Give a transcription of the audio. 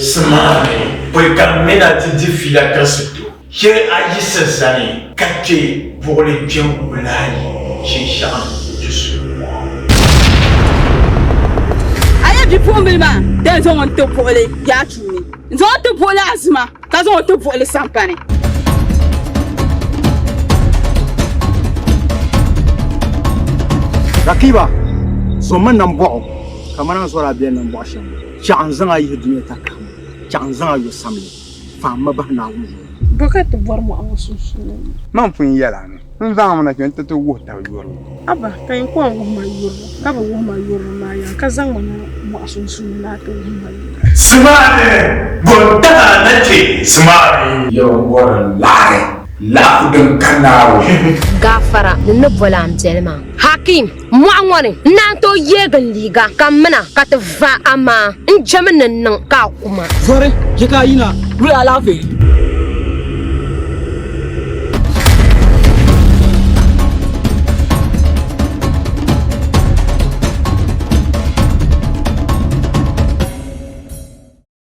Simaani, pɔi ka m mini a ti di fiila kasi to, shee a yiɣisi zani ka kpe buɣili kpɛm wulaayi shinshɛɣu ni ti su mɔɣu. A yɛn bipuɣimbila maa dan zaŋ o n-ti buɣili yaa tuuni, n-zaŋ o ti buɣili Azima. Ka zaŋ o ti buɣili sampani. Rakiba, zommi nambɔɣu kamani a ni zɔri a biɛli nambɔɣu shɛm. Chɛɣu n-zaŋ a yihi dunia takahi ŋɔ, chɛɣu n-zaŋ a yo samli, faammi bahi Naawuni zuɣu. Bɔ ka ti bɔri mɔɣu ŋɔ sunsuuni ŋɔ? Man pun yɛl a ni n zaŋmi na kpe nti ti wuhi tab yurilim. Abba, ka yin kɔŋ wuhi ma yurilim, ka bi wuhi ma yurilim maa yaha, ka zaŋ ma na mɔɣu sunsuuni ni a ti wuhi ma yurilim. Simaani, bɔ n-tahi a na kpe Simaani? Yawɛ bɔri laɣiri, laɣifu din ka Naawuni. Gaafara ni ni boli a m biɛli maa. Hakim, mɔɣu ŋɔ ni, n naan tooi yeegi n liiga ka m mina ka ti va, amaa n jemi ni n niŋ ka a ku ma. Zɔri, je ka a yina, wula alaafee?